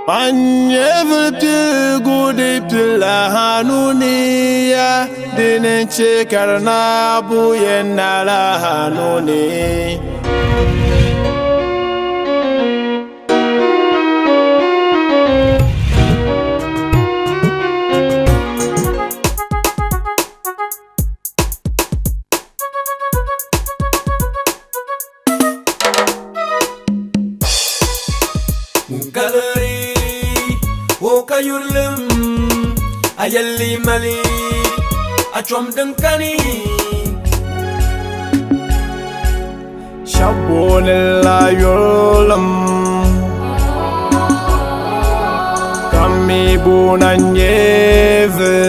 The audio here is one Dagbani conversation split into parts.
Man nyɛvili piligu di pilila Hanuniya, dini n-chɛ ka di naabu yɛn naala Hanuni. Galri o ka yurilim a yɛlli mali a chom din kani. Shɛba boonila yurilim ka mi boona nyɛvili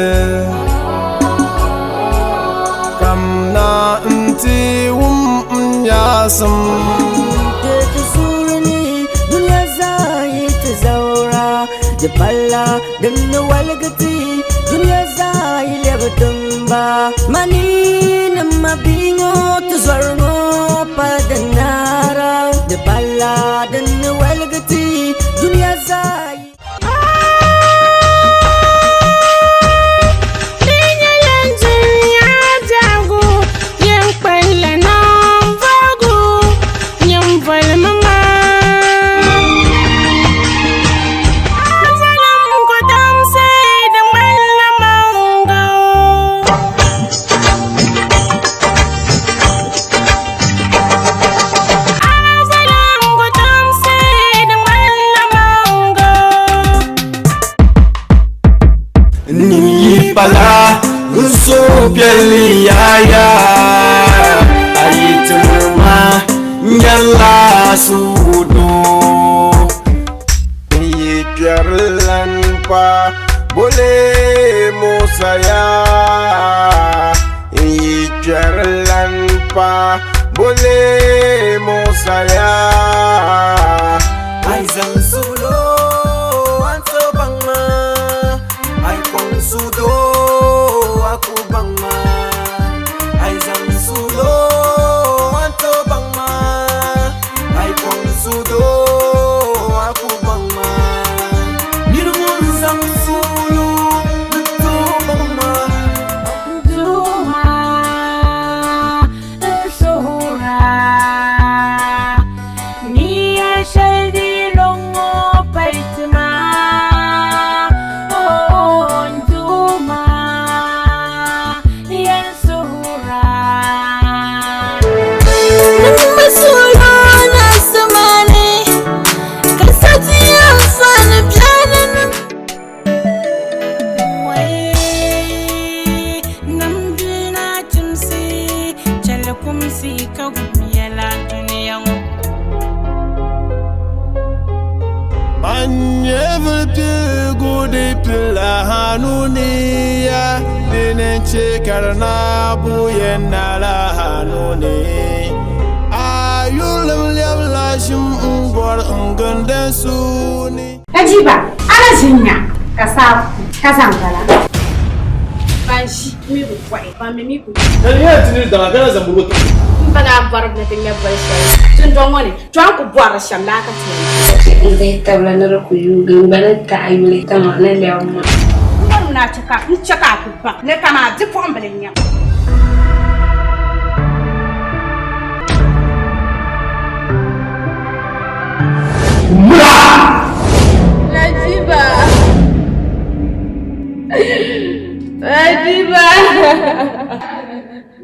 kam na nti wum n nyaɣisim. Ti suuri ni dunia zaa yi ti zawura, di pala din ni waligi ti dunia zaa yi lɛbi tiŋba. Mani ni mabi ŋɔ ti zɔri ŋɔ pa di nara, di pala din ni waligi ti dunia zaa yi. Nin yi pala n suhupiɛlli yaya a yi ti ma nyɛla suhudoo. N yi kpɛrilan pa boli Musa yaa n yi kpɛrilan pa boli Musa yaa. Ai zaŋ suhulo an so baŋ ma, ai kɔŋ suhudoo a ku baŋ ma. Ai zaŋ suhulo an so baŋ ma, ai kɔŋ suhudoo a ku baŋ ma. Nir ŋun zaŋ suhulo ni tooi baŋ ma. Zuma n suhura niya shɛli di lɔŋ ŋɔ pali ti ma oh n Duuma yɛn suhura. Wai namdi na chimsi chɛli kumsi ka gumyɛla dunia ŋɔ. Man nyɛvili piligu di pilila Hanuniya, dini n-chɛ ka di naabu yɛn naala Hanuni. A yurilim lɛbila ʒim n-gɔri n-gindi n suuni. Najiba, a na ʒi n-nya ka saa ku ka zaŋ bala. Ban ʒi mi bi bɔhi, ban mi mi ku ʒi. Dali nyɛla ti niri daŋa ka na zaŋ burigu ti. M ba daa bɔri ni ti ŋmɛ boli shɛli dundɔŋ ŋɔ ni, to a ni ku bɔri li shɛm laa ka ti yɛn niŋ. N dihi tabili ni di ku yuugi n gba ni taɣi yuli tiŋa ni lɛbi ma. M bɔrimi ni a chɛ ka n chɛ ka a ku baŋ ni kaman a bipuɣimbila n-nyɛ ma. Najiba! Najiba!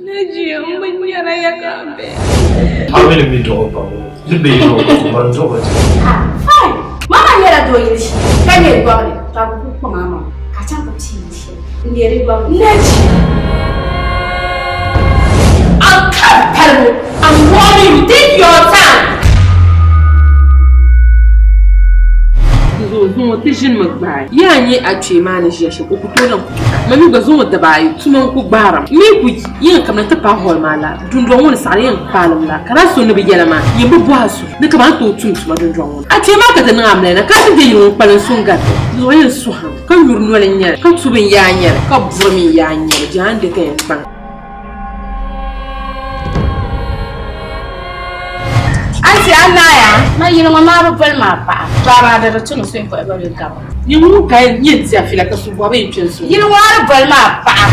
Najiya n bi nyara ya ka be. A mini mi dɔɣi ba ŋɔ ni bɛ yi dɔɣi ba ŋɔ man dɔɣi ti. Ha, fine. Mama nyɛla doo yili shee ka nyɛ gɔbili to a bi ku kpaŋ a maŋa ka a chaŋ ti pii yili shɛli n-leeri gɔbili. Naji! I'm compatible. I'm warning you. Take your time. Zuŋɔ zuŋɔ ti ʒinimi gbaai. Yaa nyɛ a kpee maa ni ʒiya shɛm, o ku tooi lan ku ka. Ma mi gba zuŋɔ dabaayi tuma n-ku gbaari mi. M mi ku yɛn kamina ti paai hɔli maa la, dundɔŋ ŋɔ ni saɣiri yɛn kpaalim la, ka daa so ni bi yɛla maa, yɛn bi bɔhi a suhu ni kaman a tooi tum tuma dundɔŋ ŋɔ ni. A kpee maa ka ti niŋ a amiliya na ka a ti deei yili ŋun kpalim so n-gari ti. Zuŋɔ yɛn suhimi ka nyuri noli n-nyɛli, ka tubi n-yaa nyɛli, ka buri mi n-yaa nyɛli, jaande ka yɛn kpaŋ. Aunty, A naaya, ma yili ŋɔ maa bi boli ma a paɣa. To amaa di di tu ni suhukpuɣibo bee gabu. Nyin ŋun ka yɛn ti a fiila ka suhukpuɣibo yɛn kpe n suhu. Yili ŋɔ a di boli ma a paɣa.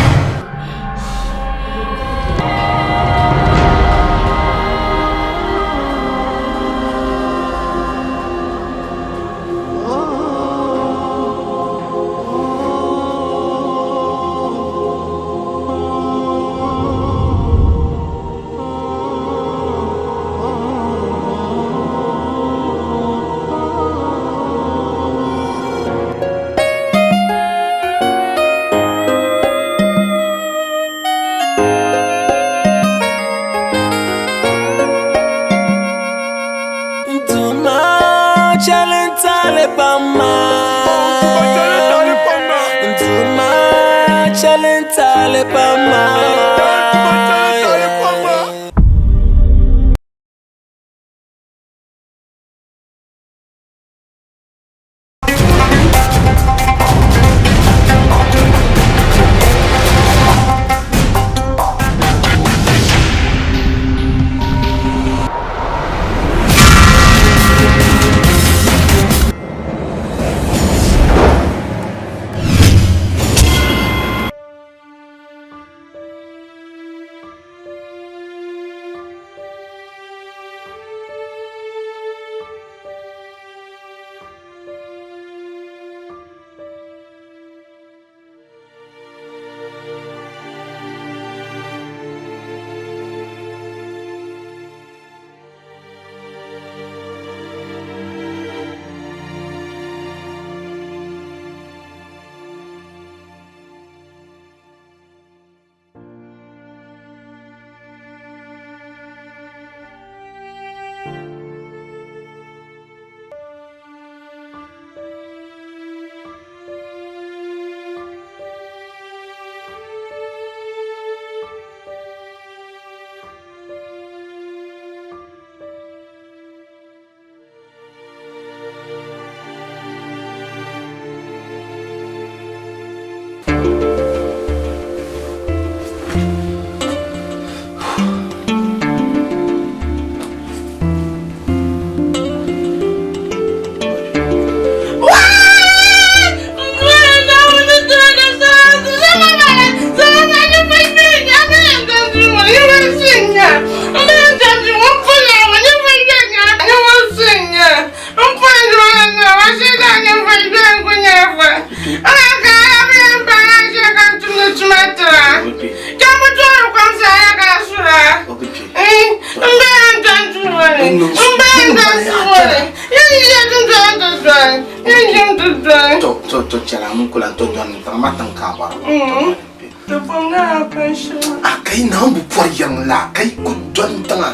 Kai na bu pɔri yiŋ la kai ku dɔni tiŋa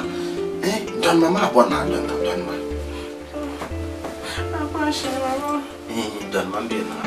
dɔni ma maa bɔri naa dɔni tiŋa dɔni ma dɔni ma n bɛ niŋ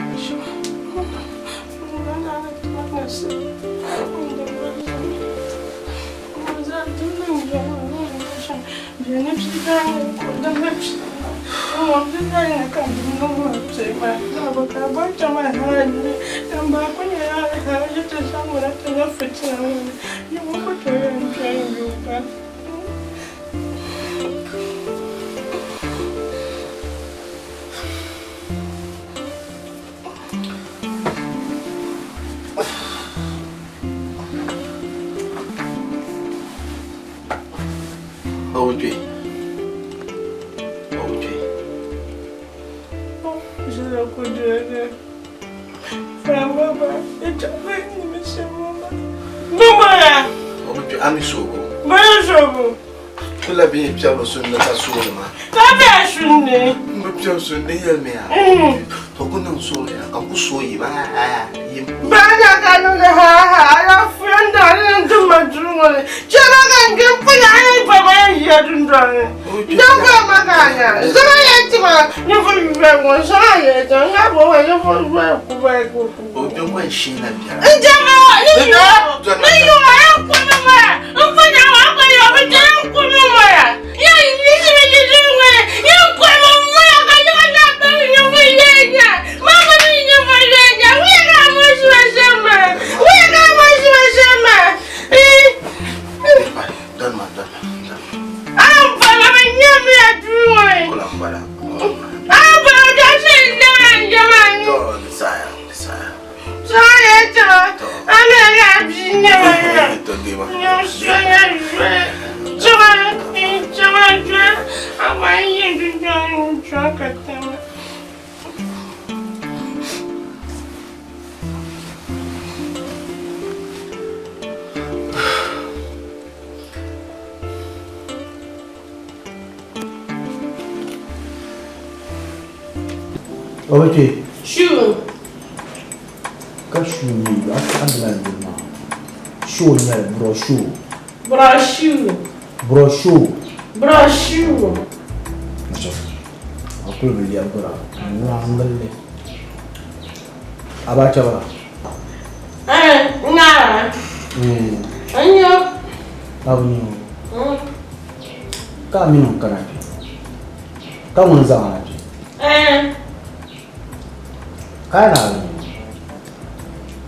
Piɛbiri sunni ka sooli maa. Ka bɛ sunni. N bi piɛbi sunni yɛlimi ya. To ku niŋ sooli ya ka ku sooyi ba yim. Bana ka niŋdi ha ha ala fuyan da ni n ma duu ŋɔ ni. Chɛba ka n kpe puli a ni pa ba yɛn ʒiya dundɔŋ ni. Dɔŋ ma ka a nya. Zama yɛn ti ma ninvuɣ yubɛri ŋɔ zama yɛn ti ma n ŋa bo ma ninvuɣ yubɛri ku ba ku ku. O bɛ ŋɔ n shee na biɛla. N jɛma ni yo ni yo a ku mi ma n ku nya wa ku yo bi jɛ n ku mi ma ya. Yan ni si mi di duu ŋɔ ni yan ku mi ma ya ka yɔ na ba mi ninvuɣ yɛn nya. Ma ku mi ninvuɣ yɛn nya. Wuya ka mo si ma shɛm ma. Wuya ka mo si ma shɛm ma. Dɔn ma dɔn ma. An fa ma mi nya mi ya. O bi kpe? Shuu. Ka shuu mi a saɣindila n yuli maa. Shuu n-nyɛli, brɔshuu. Brɔshuu. Brɔshuu. Brɔshuu. A kuli bi lɛbigira, n-ŋɔhi n-gili li. Abacha ba? Eh, ŋara. N nyo. A bi nyo. Ka a mini o kana kpe? Ka ŋuni zaŋ a na kpe? Eh. Ka a na bi nyo.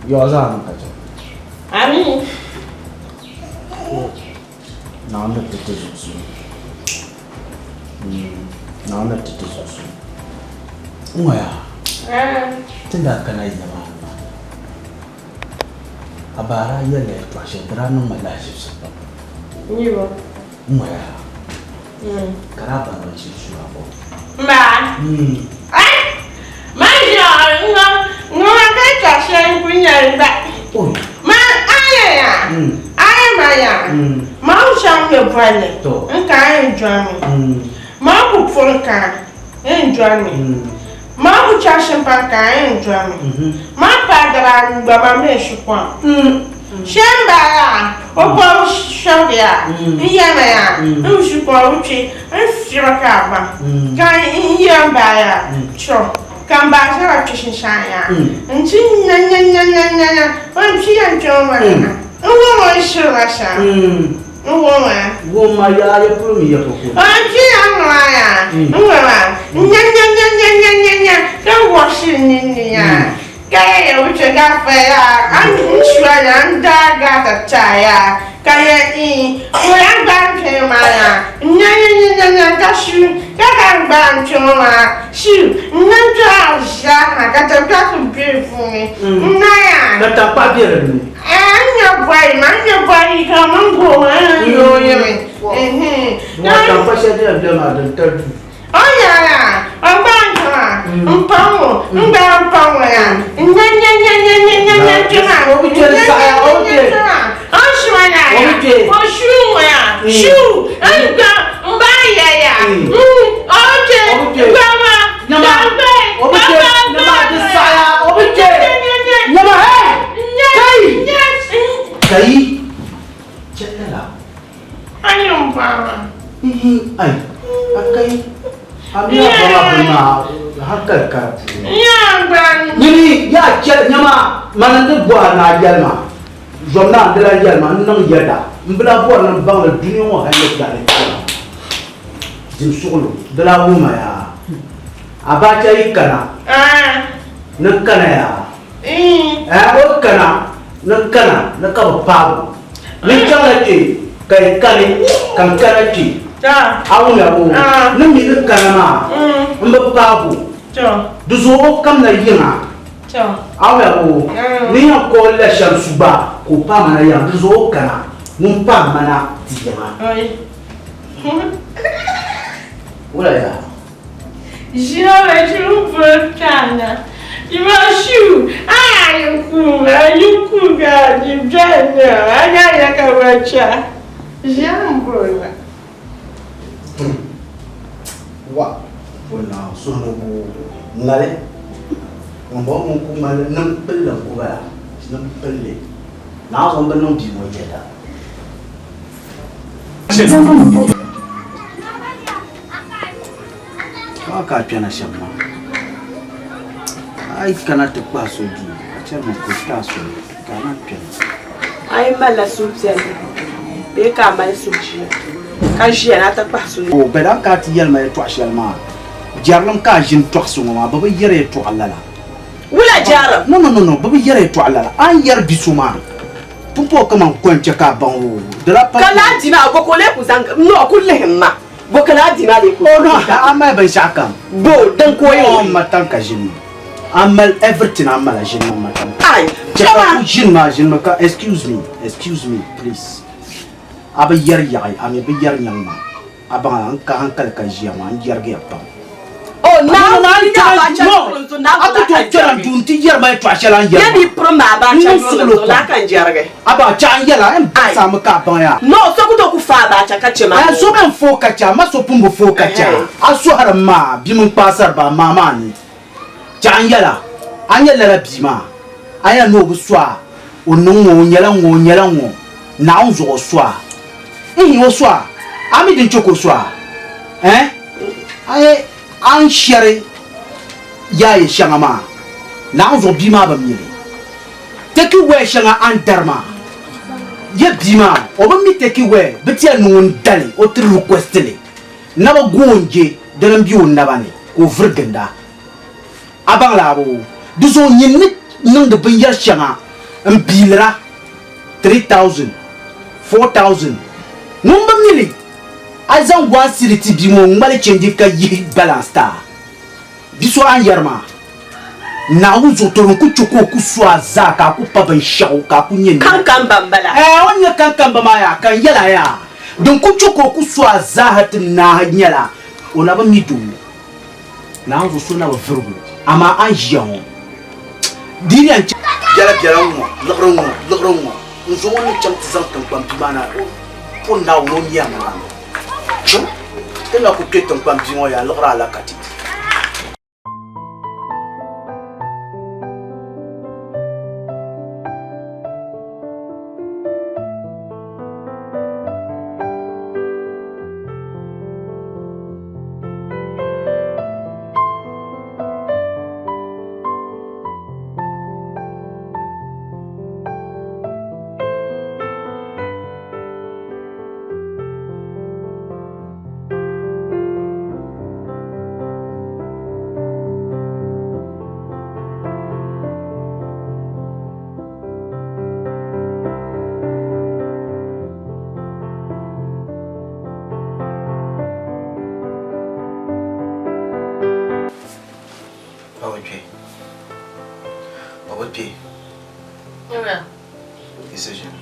Yɔɣu zaŋ a niŋ ka chaŋ. Ami. Naawuni ni ti ti zuɣusuŋ. Naawuni ni ti ti zuɣusuŋ. N ŋɔ yaa, ti ni daa kana yiŋa maa ni maa, a bahi daa yɛlila yɛtɔɣ shɛli di daa niŋ ma lahiʒibisi pam. N ŋɔ yaa, ka daa baŋ din shiri su a kom. Wumma yaa ya polo mi ya koko. Ka tankpaɣu be di ni. Tankpa shɛli din yɛn beni maa din tali duu. Kai chɛlala ai akai a mi a bɔŋa bini maa hankali ka di puuni nyini yaa chɛli nyama mani n ni bɔhi ni a yɛli ma zom naa n di lan yɛli ma n niŋ yɛda m bi lahi bɔri ni n baŋ li dunia ŋɔ hali ni biɛɣu ni kpɛma dim suɣulo di lahi wuhi ma yaa Abacha yi kana ni kana yaa o yi kana ni kana ni ka bi paabu ni chaŋla kpe ka yi kani ka n kana kpe a wumya boo ni mi ni kana maa n bi paabu di zuɣu o kamina yiŋa a wumya boo ni yɛn kooli la shɛm su gba ka o paai mana yiŋa di zuɣu o kana ŋun paai mana ti yiŋa wula yaa. Wa o naa suhu ni bu ŋali ŋunbɔŋɔ ŋun ku ŋmani niŋ pilli n-ku bala niŋ pilli naa zuɣu m-bi niŋ bia ŋɔ yɛda. Paɣa ka a kpɛna shɛm maa a yi kana ti kpahi so duu a chɛrimi ka o ti a soli ka a naan kpɛna. A yi malila suhupiɛlli bee ka a mali suhuʒia ka ʒiya ni a ti kpahi so O bɛ daa ka ti yɛli ma yɛtɔɣ shɛli maa, jɛrilim ka a ʒini tɔɣisi ŋɔ maa, bɛ bi yɛri yɛtɔɣa lala. Wula jɛrilim? No, no, no, no, bɛ bi yɛri yɛtɔɣa lala. A ni yɛri bi so maa, pumpɔŋɔ kaman ko n-chɛ ka a baŋ o, di daa pa. Ka lala di maa, bɔ ka o lee ku zaŋ, no, ku lihim ma. Bo ka laa di maa lee ku Oh no, a mali binshɛɣu kam. Bo, din ka o yɛn Oh, ma tam ka ʒini maa. A mali everything a mali ʒini maa ma tam. Ai, Chɛ ka ku ʒini maa ʒini maa ka excuse me, excuse me please. A bi yɛri yaɣi, a mi bi yɛri nyaŋ maa. A baŋ a n ka hankali ka ʒiya maa, n yɛrigiya pam. Oh, Naawuni ni abacha yurili zuɣu, A ku tooi kpɛra n duu nti yɛri ma yɛtɔɣa shɛli a ni yɛri maa. Yɛ pirim ma abacha yurili zuɣu, laa ka n jɛrigi. Aba, chɛ a ni yɛli a yɛn baŋsi a mi ka a baŋ ya. No, so ku tooi ku fa abacha ka chɛ ma. A so bɛn fa o ka chɛ a, ma so pun bi fa o ka chɛ a. A sɔhiri m ma, bia mini kpaasari ba, maa maa ni. Biɛɣu n yɛla a nyɛ lala bia maa a yɛn ni o bi su a o niŋ ŋɔ o nyɛla ŋɔ o nyɛla ŋɔ Naawuni zuɣu o su a ihi o su a a mi din chɛ ka o su a eh a yɛ a ni shɛri yaayɛ shɛŋa maa Naawuni zuɣu bia maa bi mi li teki waya shɛŋa a ni dari maa yɛ bia maa o bi mi teki waya bi ti yɛn ni ŋun dali o ti request li naba goon je dini m-be o naba ni ka o vuri ginda. A baŋ la a bo? Di zuɣu nyin ni niŋdi binyɛr shɛŋa m-biilira 3000, 4000. Ŋun bi mi li, a zaŋ one cedi ti bia ŋɔ ŋ-ŋmali chenji ka yihi balance ti a. Bi so a ni yɛri maa, Naawuni zuɣu tɔri n-ku chɛ ka o ku su a zaa ka a ku pa binshɛɣu ka a ku nyɛ nira. Kankamba m-bala. Ɛɛ, o ni nyɛ kankamba maa yaa, ka n yɛl a yaa, din ku chɛ ka o ku su a zaaha ti naai nyɛla o na bi mi doo. Naawuni zuɣu so na bi virigi o, amaa a ni ʒiya ŋɔ di yi yɛn chɛ. Biɛla biɛla ŋ-ŋɔ, liɣiri ŋ-ŋɔ, liɣiri ŋ-ŋɔ, n zo ŋɔ ni chaŋ ti zaŋ tiŋkpan bia maa na, o po Naawuni o nya maa ni. Chim, ti na ku kpe tiŋkpan bia ŋɔ yaa liɣiri alaka ti di. Baba kpe. Baba kpe. Ina. Decision.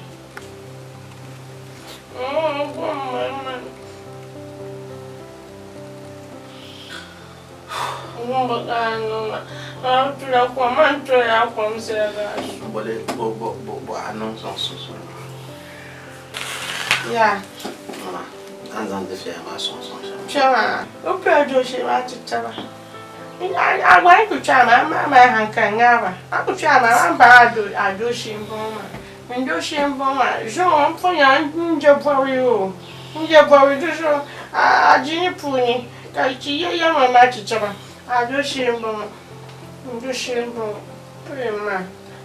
Bole bo bo bo bo anong song sunsuuni. Ya. Mama, an zaŋ dufɛya maa sɔŋ sɔŋ shɛm. Kpɛma, o pila dooshee maa ti taba. A gba yi ku kpe a maa, a mali hankali ŋaaba. A ku kpe a maa, a ni baai a dooshee m-bɔŋɔ maa. N dooshee m-bɔŋɔ maa, zuŋɔ m po nya n je bɔbi yoo. N je bɔbi di zuɣu a adiini puuni ka ti ye yɛma maa ti taba. A dooshee m-bɔŋɔ, n dooshee m-bɔŋɔ. Pili maa,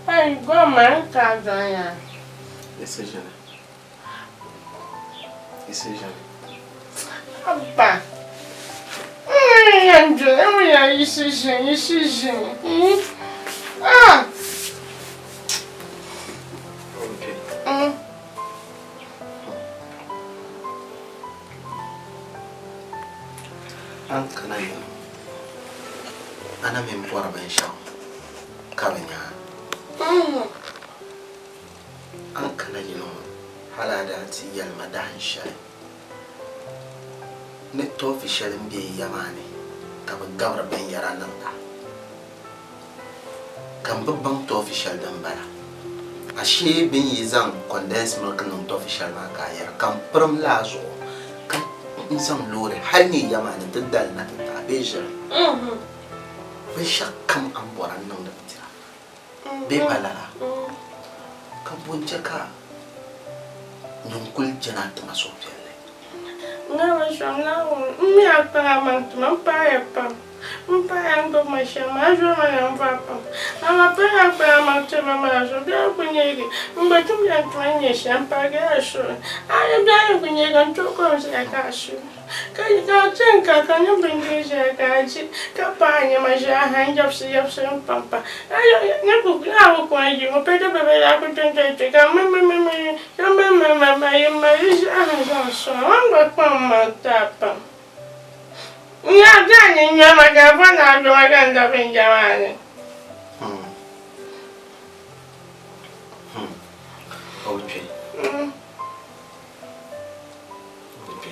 a yi gom ma n ka a dɔnya. Decision. Decision. Abba. Yɛn decision, decision. Ah. Okay. An kana yɛm ana mini bɔri binshɛɣu ka bi nya A ni kana yili ŋɔ hal a daa ti yɛli ma dahin shɛli ni tɔfi shɛli m-be yi ya maa ni ka bɛ gabiri binyɛra niŋda, ka m bi baŋ tɔfi shɛli din bala. Ashee bɛ ni yi zaŋ condensed milk niŋ tɔfi shɛli maa ka a yɛra, ka m pirim laa zuɣu ka n zaŋ loori hal ni yi ya maa ni nti dali na ti ti a bee ʒiri binshɛɣukam a ni bɔra n-niŋdi mi tira. Bee pa lala? Ka bo n-chɛ ka nyin kul jɛn a tima suhupiɛlli? Naawuni sɔŋ Naawuni, m mi a kpaŋ amaŋ tima, m paɣiya pam. M paɣiya n gbibi ma shɛm maa, a zuri ma na m-bɔri pam. Amaa paɣiya a kpaŋ amaŋ tima maa zuɣu, biɛhigu ku neegi. M gba tumdiya n tuma ni nyɛ shɛm, m paligiya a suhu. A yi biɛhigu ku neegi, n tooi kom ʒiya ka a suhu. Ka a chɛ ka ka nyɛ bindiri ʒiɛhi ka a di, ka paai a nɛma zaaha n-yabisi yabisi m-pampa. A yi ku pɛ di bɛ daa ku kpe n-kpe kpe ka mi-mi-mi-mi ka mi-mi-mi-mi yi mali li zaaha zaŋ sɔŋ a ni gba kpaŋ m-maŋ ti a pam. N-nya a daa ni nyama ka a bɔri ni a doma ka n dabi n ya maa ni. O kpe. O kpe.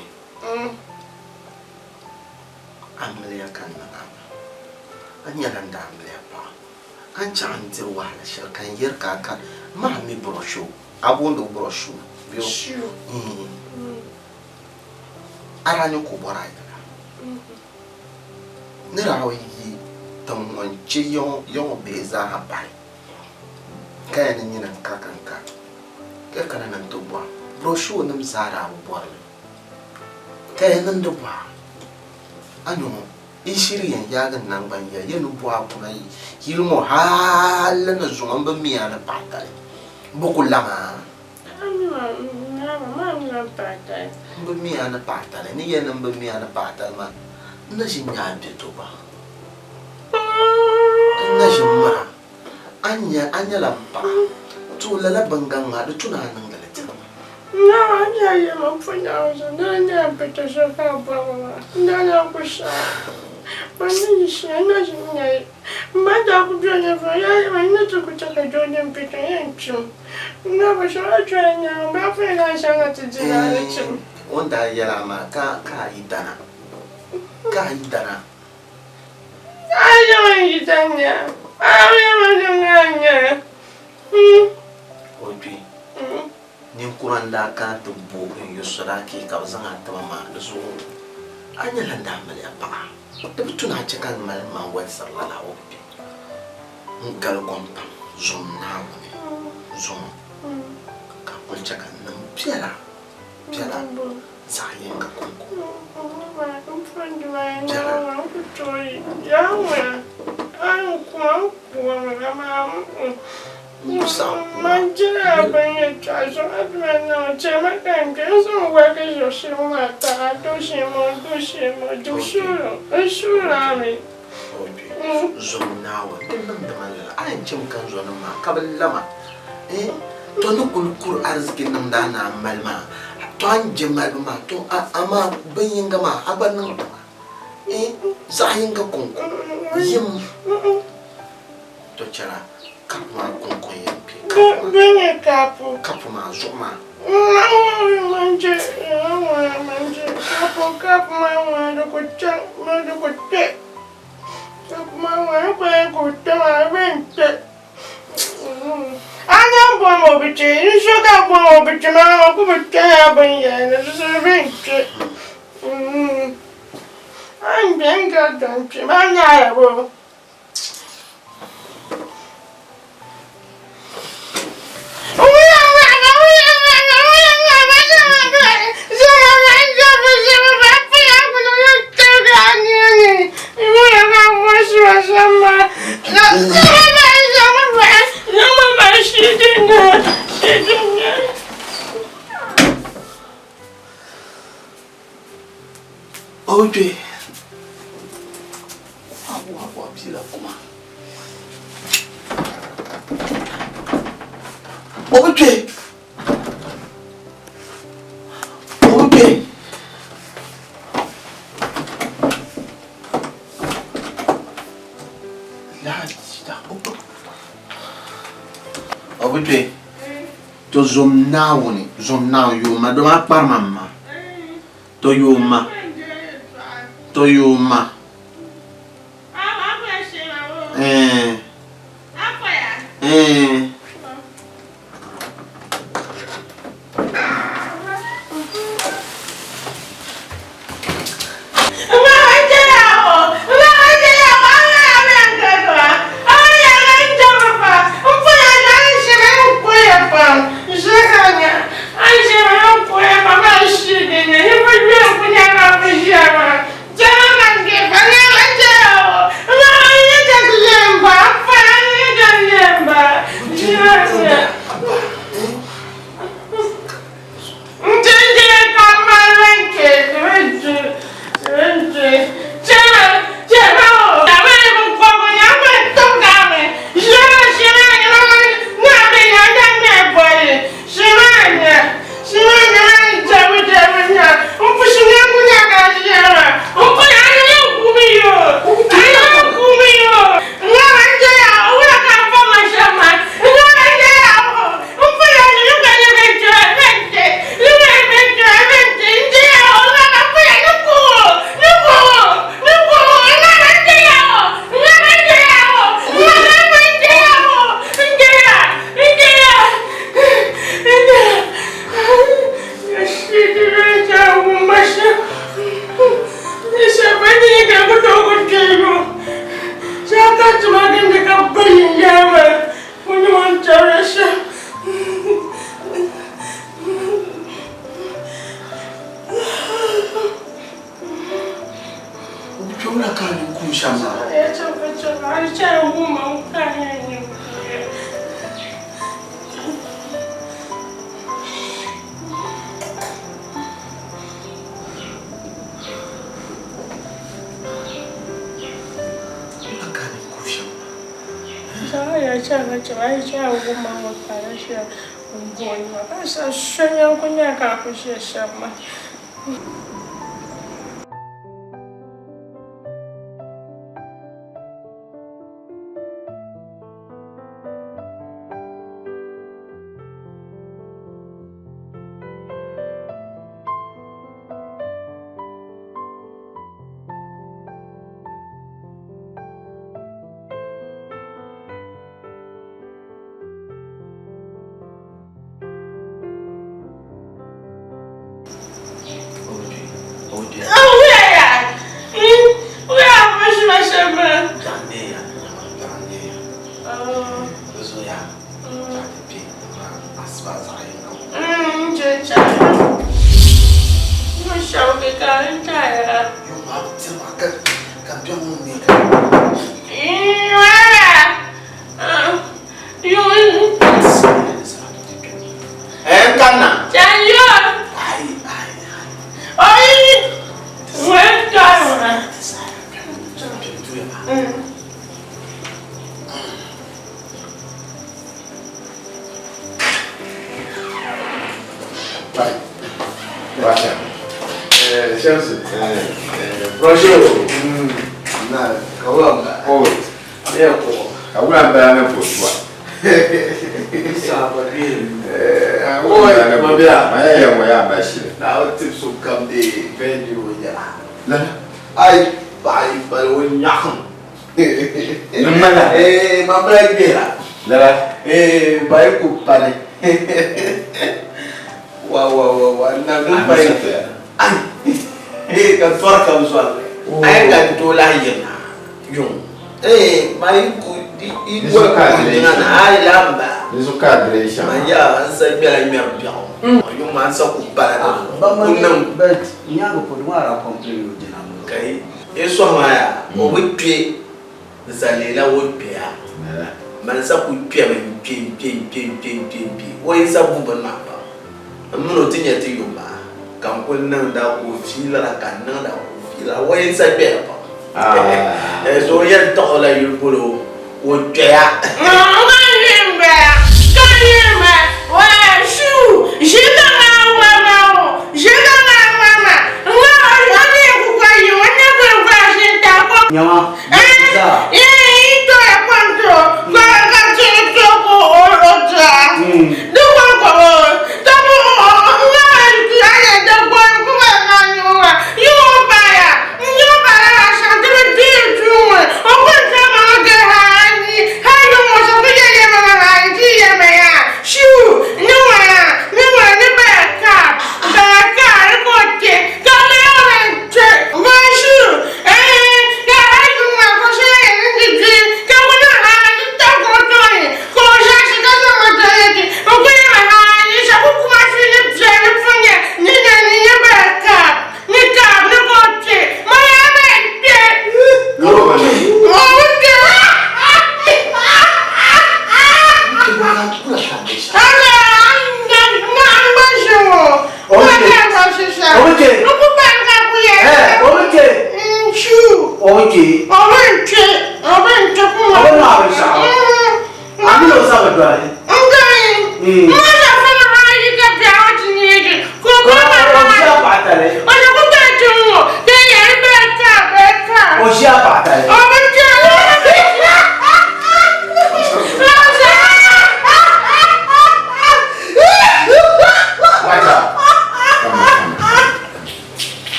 Amiliya ka n niŋ a maa. A nyɛla n daa amiliya paɣa. A ni chaŋ n diri wahala shɛli ka n yɛri ka a ka maa mi burɔshu. A booni o burɔshu bee o? A daa ni ka o bɔri a yɛla. Ni daa yi Tiŋ ŋɔ n-che ya ŋɔ bihi zaaha bahi, ka ya ni nyina n-ka ka n-ka ka kana ni n-ti bɔha. Brochure-nim zaa daa bi bɔri li, ka ya niŋdi bɔha. A nya ŋɔ, yi shiri yɛn yaagi n naŋgban ya, ya ni bɔhi a kuna yili ŋɔ hali ni zuŋɔ m bi mi a ni paɣa tali. Bɛ ku lam a? M bi mi a ni paɣa tali. Ni yɛli ni m bi mi a ni paɣa tali maa, n na ʒi n-nya a ni be to gba. N na ʒi m-miri a. A nya, a nyɛla m paɣa. To lala bingaŋ maa, di tu ni a niŋdi li tiri ma. O ni daa yɛli a maa ka a yi dana, ka a yi dana. O kpi, ninkura n-daa kana ti bo n-yuɣisiri a kee ka bɛ zaŋ a ti ma maa, di zuɣu a nyɛla n daa mali a paɣa. Di bi tu ni a chɛ ka n mali m-maŋ wolisiri lala o kpi. N gali kom pam, zom Naawuni zuŋɔ ka kuli chɛ ka n niŋ biɛla biɛla zaɣ yinga kɔŋko. Biɛla. N ku saɣi kuura. Zom Naawuni, di niŋdi ma lala. A yɛn chɛmi ka n zɔnim maa ka bɛ la ma. To ni kul kuri ariziki niŋdi a ni a mali maa, to a ni je malibu maa, to amaa bin yinga maa a gba niŋdi ma. Zaɣ yinga kɔŋko yim. To chɛla kapu maa kɔŋko n-yɛn kpe. Kapu maa zuɣu maa. O kpe abu bia kuma o bi kpe o bi kpe o bi kpe to zom Naawuni zom Naawuni yooma dama a kparima m ma to yooma to yooma Eh. Eh.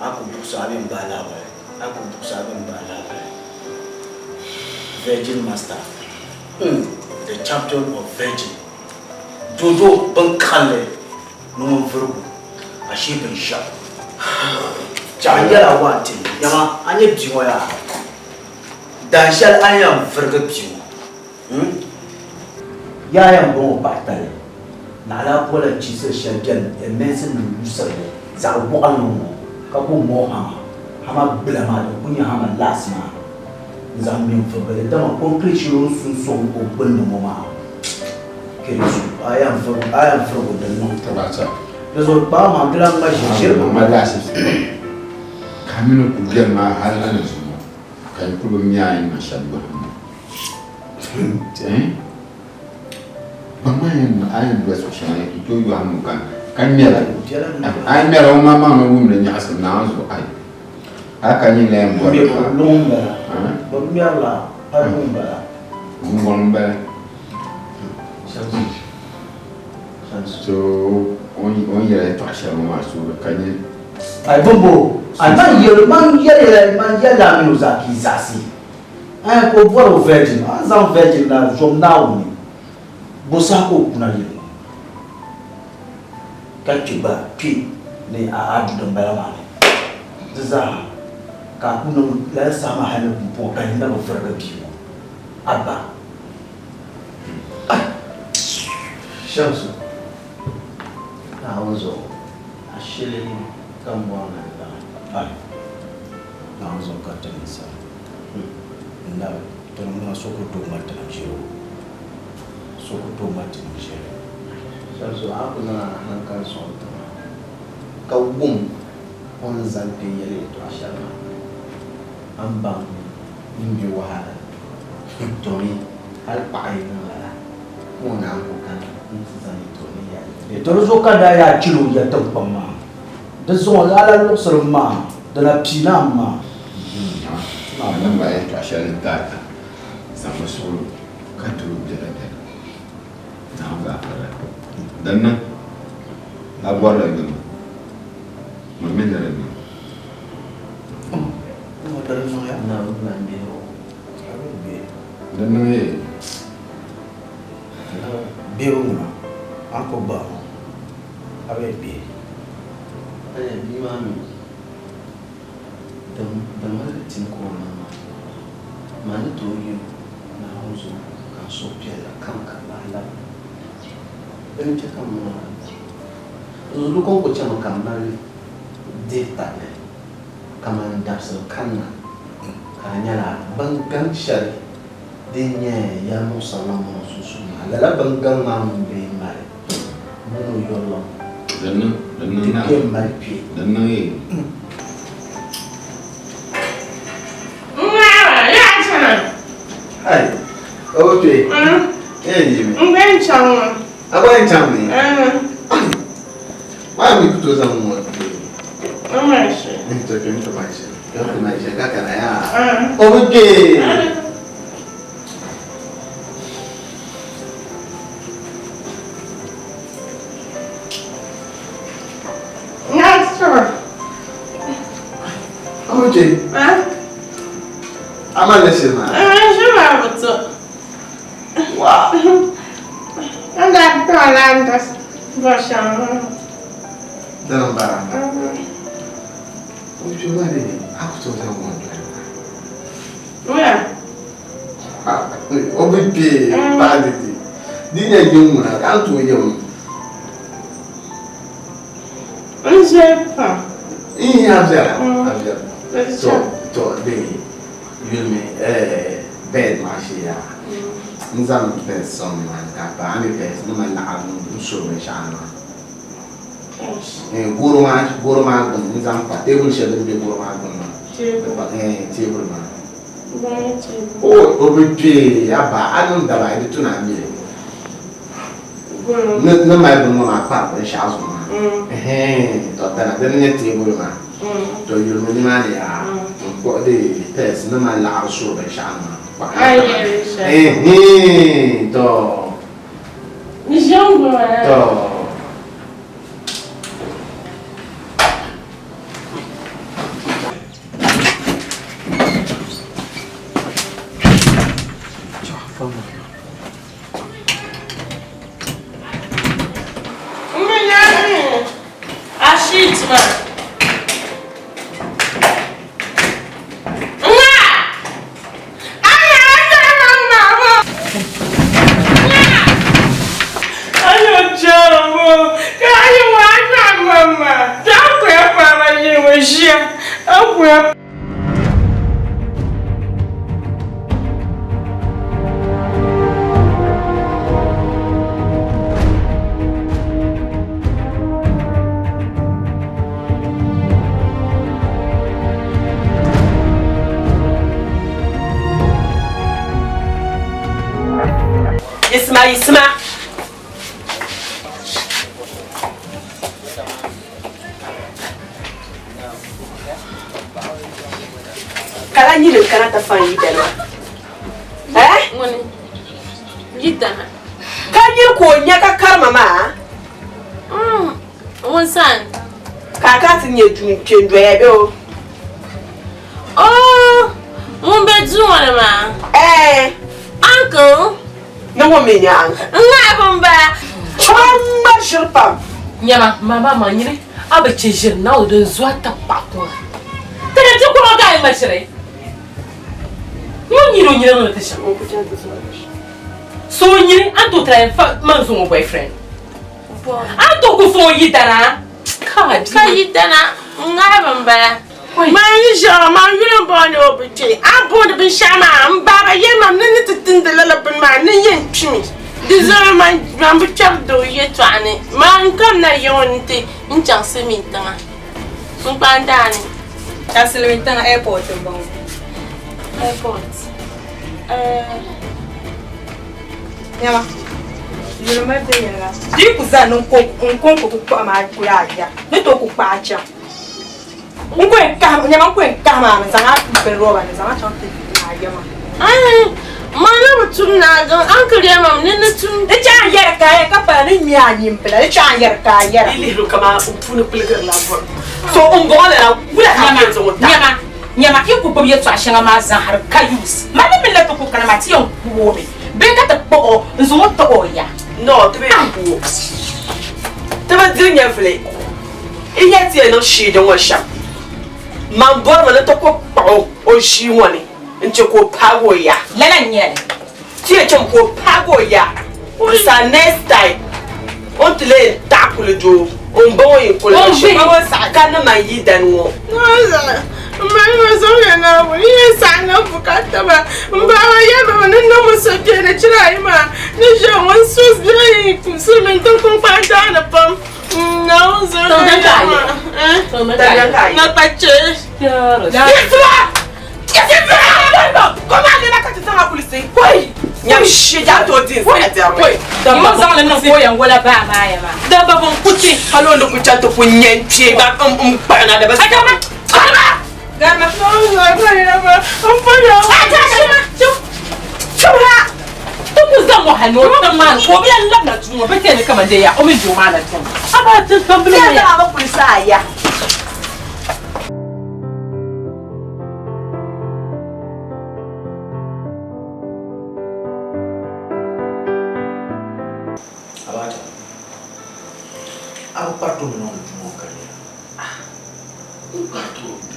A ku buɣisi a bee m-bahi lahibali, a ku buɣisi a bee m-bahi lahibali. Virgin Master, the champion of virgin. Dodo bin kaɣinli ni ŋun vurigu, ashee binshɛɣu. Chɛɣu n-yɛla wa nti nyama a nyɛ bia ŋɔ yaa. Dan shɛli a ni yɛn vurigi bia ŋɔ, Yaa yɛn bɔŋɔ paɣatali, naɣilaa pola chiisiri shɛli bɛni ɛmɛnsi nim yuusiri li zaɣ waɣinli ŋɔ ka bo moo hama, hama gbila maa din kuli nyɛ hama laasi maa n-zaŋ ŋme n-vurigi li dama kɔnkirɛt shɛli o ni su n-sɔŋ o gbunni ŋɔ maa kɛrisu a yɛn vurigi o din niŋ tɔbu. Di zuɣu kpaa maa di lahi ŋma ʒiri ʒiri bi ŋma Ka a mini o kuli beni maa hali na ni zuŋɔ ka yi kuli bi mi a ni niŋ shɛm yɔhim ma. Gbaŋ maa yɛn a yɛn doli so shɛŋa ni tooi yɔhim o ka ŋmɛra a yi ŋmɛra o maŋmaŋ ni wumdi nyaɣisim naanzu ayi a ka nyin la yɛn bɔri li paa. Luŋ m-bala bɛ ŋmɛrila pa luŋ m-bala. Guŋgɔŋ m-bala. So o ni yɛli yɛltɔɣa shɛli ŋɔ maa so ka nyɛ. Ai bɔmbo ai man yɛli man yɛlila man yɛlila a mini o zaa ka yi zaɣisi. Ɛɛn ka o bɔri o virgin, a ni zaŋ virgin la zom Naawuni, bɔ saha ka o kuna yili ŋɔ ka kpe gba kpe ni a a du dimbala maa ni? Di zaa ka a ku niŋ lala saha maa hali ni pumpɔŋɔ ka nyin na bi virigi bia ŋɔ a ba. Ai! Shamsu, Naawuni zuɣu, ashili ka m bɔri ni n lahi. Ai! Naawuni zuɣu ka ti niŋ sala. N nabi, tinim maa so ku tooi ŋmari tinim ʒiri o. So ku tooi ŋmari tinim ʒiri. Shamsu, a ku zaŋ a haŋkali sɔŋ tiŋa ka wum o ni zani kpe yɛli yɛtɔɣ shɛli maa, a ni baŋ ni m be wahala ni. Domi hal paɣa yi niŋ lala, ka o naan ku kana nti zaŋ yɛtɔɣ ni yɛli. Di zuɣu ka daa yaa chili o ya tiŋkpaŋ maa. Di zuɣu a lahi luɣisiri m maa, di na piina m maa. A niŋ ba yɛltɔɣa shɛli n-ti a ta, zaŋmi suɣilo ka ti o biɛla biɛla. Naawuni gaafara. Din niŋ, a bɔrila yoma, man mi ni di niŋ. Din niŋ yee. Biɛhigu ŋuna, a ni ku gbahi o, a bee bihi. Bia maa mi Di tim ka o niŋ maa, maa ni tooi yi Naawuni zuɣu ka n suhu piɛlla kam ka n lahi labi. Dini n-chɛ ka m niŋ lala. Dinzuɣu di kɔŋko chɛmi ka m mali dihi tabili kaman dabisili kanna ka di nyɛla bingaŋ shɛli din nyɛ yɛlimuɣisirili mini o sunsuuni maa. Lala bingaŋ maa ŋun bee m-mali mini o yurilim ti kpe m-mali kpe. Ai, okay. Eh, yimi. N chaŋ ŋɔ. A gba yɛn chaŋ mi? Maa mi ku tooi zaŋ ŋɔ. N mali shɛli. N to kpɛ n ti mali shɛli. Kpɛ n ti mali shɛli ka kana yaa. O bi kpe. Okay. A mali shɛli maa. Shɛli maa bi to. Wow. N daa kpaŋ la n da bɔri shɛŋa maa. Dini m-bala. O kpe maa dee a ku tooi zaŋ ŋɔ doli maa. Wula? O bi kpe paɣa didi. Di nyɛ yim ŋuna ka a ni tooi yim. N viɛli pam. Iin a viɛla, a viɛla. To, to dee yulimi bed maa shee yaa. N zaŋ pɛs sɔŋ nimaani ka a pa a mi pɛs ni mali laɣiri niŋdi n suri binshɛɣu ni maa. Goro maa, goro maa gbuni n zaŋ pa teebuli shɛli din be goro maa gbuni maa. Teebuli maa. O, o bi kpe a ba a niŋ daba ayi di tu ni a mi li. Ni ni mali bini ŋɔ maa kpari binshɛɣu zuɣu maa ɛhɛɛn tɔ dana dini n-nyɛ teebuli maa tɔ yulimi nimaani yaa n-kpuɣi di pɛs ni mali laɣiri suri binshɛɣu ni maa ɛhɛɛn tɔ tɔ. Isma, Isma. Kala nyini kana ta fan yidana. Eh? Ngoni. Yidana. Ka nyiri ko nya ka karma ma? Wonsan. Ka ka ti nye dun kendo ya be o. Oh, mun be dun wala ma. Eh. Uncle. No wo me nya uncle. Nga bomba. Chamba shirpam. Nyama mama ma nyiri abe chejir na o don zuwa ta pakwa. Tana ti ko ga ma shire. Mun nyiro nyiro no te sha. So nyiri an to try fa man so boyfriend. An to ku so yidana. Ka ka yidana nga bomba. Ma yi jara ma yuri bo ni obuche. Abo de bin shama mbaba ye ma ni ti tindela la bin ma ni yen chimi. Dizoro ma ma bu char do ye to ani. Ma nkam na ye won ti nchang se mi tanga. Nkpa ni. Ta se mi tanga airport bon. Airport. Nyama. Yoro ma be yela. Di ku za no ko nko ko ku ma ku ya ya. Ni to ku pa cha. Nko nyama nko nka ma me zanga pe roba ni zanga chante na ya ma. Ai ma na mutum na ga uncle ya ma ni ni tum. Ni cha yera ka ya ka pa ni mi anyi mpela. Ni cha yera ka yera. Ili ro kama upunu pilgir la bor. So umbo la wula ka ke zo ta. Nyama nyama ki ku bi to ashenga ma zan har ka use. Ma ni mi le to ku kana ma ti yon ku wo me. Be ka te po nzo to o ya. No, te be ku. Te ba dir nya fle. Iya ti no shi don wa sha. Man bor ma na to ko pa o shi woni. Nche ko pago ya. Lala nyele. Ti e chem ko pago ya. Sa next time. On te le takule jo. On bon yi ko le shi. Ba sa ka na ma yi dan wo. Ma ma so ya na wo ni sa na bukata ba. Mba ya ba ni no mo so je na chira yi ma. Ni je won so zai ku so men to kun pa da na pam. No zo na ka. Eh? Na pa che. Yeswa! Yeswa! Comment elle a ka ta police? Koi. Nyam shi ja to din sa ta koi. Da ba zan le no ko yan wala ba ma ya ma. Da ba bon kuti halo ndo ku cha to ku nyen pie ba pa na da ba. Garma. Garma. No no no no. On pa ya. Chura. To ku zan wa hano tan ma ko bi Allah na tun ba te ne kaman dai ya o min juma na tun. Aba tun kan bi ya. Ba police ya.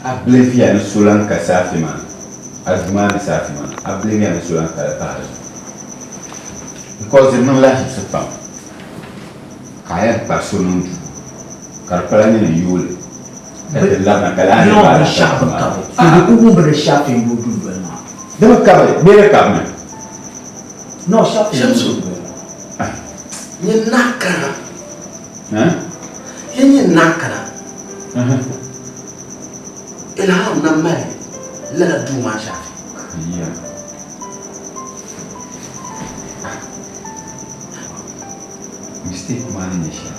Ablevia ni solan ka safi ma azuma ni safi ma ablevia ni solan ka pa because no la se pam kaya pa sonun karpala ni yule la na kala ni ba shafa ka so ku ku shafi yu du ma de ka be ka me no shafi shamsu ni nakara hein ni nakara ilham na mali la du ma shafi yeah mistake mani ni sha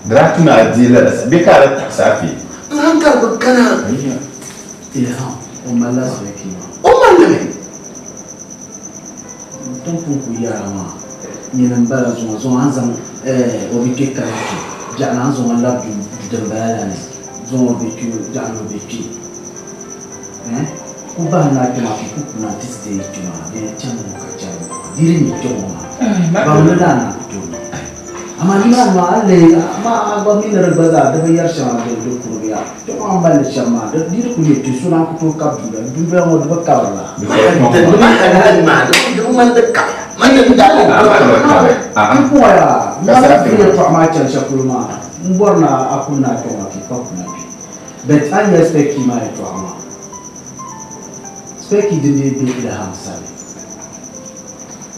dratu na dila be ka la safi ilham ka ko kana ilham o mala so ki o mala me ton pun ku yara ma ni nan bala zo zo anzan o bi ke ka ja na zo la du du bala ni zo bi ki ja no bi ki eh ku ba na ki ma ku na tiste ki ma de chan mo ka chan. Di di nyɛ kpɛŋɔ maa. Baŋ ni daa na ku tooi niŋ. Amaa nimaani maa a ni leei amaa a gba mi ni di gba zaa di bi yɛri shɛŋa di di kurigiya. Kpɛŋɔ a ni mali li shɛm maa di di di ku nyɛ kpe so naan ku tooi kabi dundoli. Dundoli ŋɔ di bi kabiri la. N puɣiya mali ti yɛltɔɣa maa chani shɛli polo maa n bɔri ni a kuli na kpɛŋɔ kpe ka kuna kpe. But a ni yɛli Speckie maa yɛltɔɣa maa, Speckie din dii be Ilham sani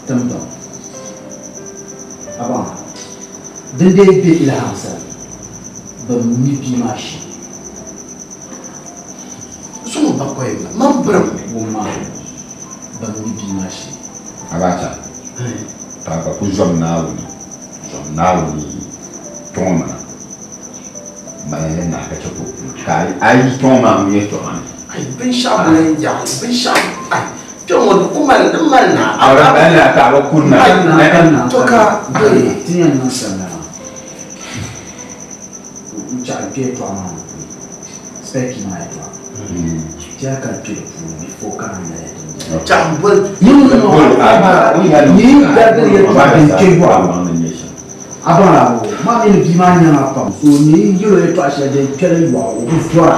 tiŋgbani a baŋ a din dii be Ilham sani bɛ mi bia maa shee. Zuŋɔ bakɔi man birim. Wumma bɛ mi bia maa shee. Abacha, ka a gba ku zom Naawuni, zom Naawuni kpiɔŋ maa mali li naai ka chɛ ka o kuli, ka a yi kpiɔŋ maa ŋun yɛtɔɣa ni. Ai, binshɛɣu bi lan yaɣi, binshɛɣu, ai, kpiɔŋ ŋɔ di ku mali, di mali na. A di mali na ka a bi kuri na. Ai, to ka bee. Ti yɛn niŋ shɛm lana n-chaɣi kpe yɛtɔɣa maa ni puuni, Speckie maa yɛtɔɣa, ti yaa ka di kpe di puuni before ka naan yɛli din beni. Chaɣi m-boli. No, no, no, ni darigiri yɛtɔɣa din kpe yɔɣu. A baŋ la bɔ? Maa mini bia maa nyaŋa pam, so ni yi yɛl o yɛtɔɣ shɛli din kpɛri yɔɣu o bi zɔra.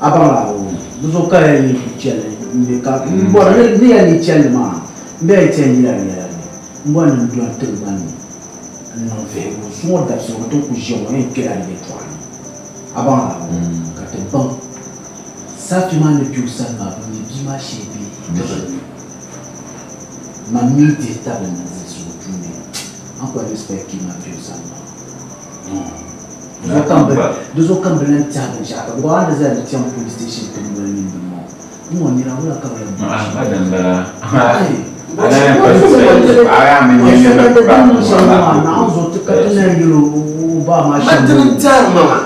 A baŋ la bɔ? Di zuɣu ka ya yi ku chɛli m-be ka m bɔri ni ya ni chɛli maa, m be ya ti yɛn yila di yɛla ni m bɔri ni n dɔni tiŋgbani ni n-niŋ vihigu zuŋɔ dabisili ŋɔ ti ni ku ʒiya ŋɔ yɛn kpɛla di yɛtɔɣa ni. A baŋ la bɔ? Ka ti baŋ Safi maa ni be o sani maa, bɛ mi bia maa shee bee? Man mi dihi tabili ni zilisigu puuni, a ni kuli respect kii maa kpɛbu sani maa. Di zuɣu ka m bi lan tɛhi binshɛɣu ka bɛ a ni zali di chaŋ police station ti noli mini bini ŋɔ. N ŋɔ nira wula ka bɛ yɛn bɔri shɛm? Naawuni zuɣu ti ka ti na yɛl o ba maa shɛm. Man dini n-tɛhiri ma maa,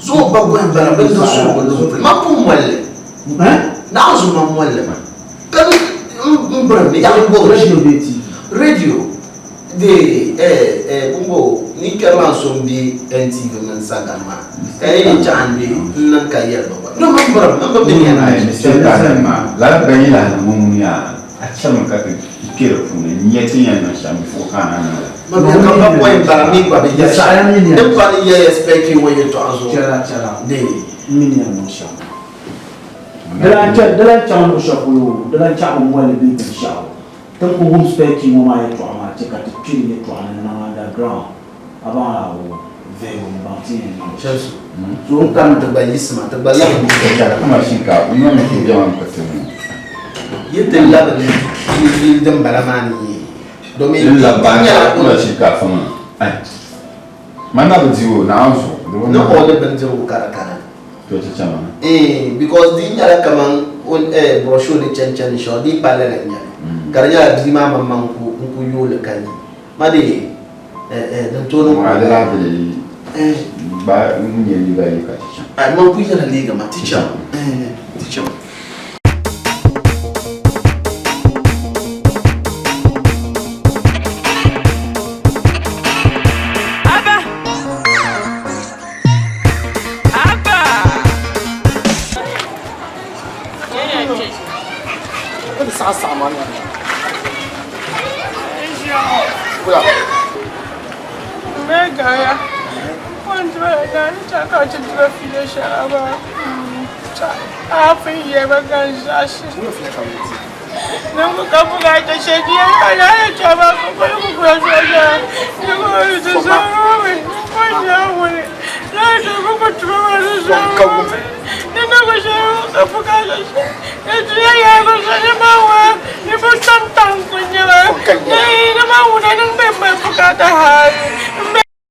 zuŋɔ bakɔi m-bala bɛ ni suhigu niŋ puli. Man pun moli li. Naawuni zuɣu man moli li maa. Ka n birim ni yaɣi bɔbi Radio bee TV? Radio de eh eh kumbo ni kpɛri maa so m-be NTV mini Sagan maa ka yi ni chaɣi n-be n niŋ ka yɛli ba gba no man birim man bi mi yɛla. Ayi mistake a niŋ maa lala ban yi lahi niŋ ŋɔ ŋuni yaa a chami ka ti kpe di puuni n-nya ti ni yɛn niŋ shɛm before ka a na niŋ li. Ma bɛ ka ba pɔi m-bala mi gba bi yɛli shɛm din pa ni yɛli expect ŋɔ yɛltɔɣa zuɣu. Chɛla chɛla de m mi ni yɛn niŋ shɛm. Di lan chaŋ luɣ shɛli polo, di lan chaɣ bi moli bee binshɛɣu. Ti ni ku wum Specchi ŋɔ maa yɛtɔɣa maa chɛ ka ti kpi di yɛtɔɣa ni niŋ underground. A baŋ la o vihigu m-baŋ ti yɛn niŋ shɛm. So n kani ti gba yiɣisima, ti gba labi n Chɛla ka mashin ka o niŋ ti bɛma m-pa ti ŋɔ. Yi ti labi yili din bala maa ni yi, domin N labi di bahi nyɛla ka mashin ka afa maa. Ai, man na bi di o, Naawuni zuɣu, di bi Ni niŋ. o ni bindirigu ka di kana. To ti chama. Eh, because di nyɛla kaman o eh brochure ni chani chani shɛli di pa lala n-nyɛli. Ka di nyɛla bia maa maŋmaŋ n-ku yooi li ka yi. Ma di eh eh din tooi niŋ Ŋuna di lahi bili Eh. gba n-nyɛ liiga yi ka ti chaŋ. Ai, man ku yɛla liiga maa, ti chaŋ. Eh, ti chaŋ.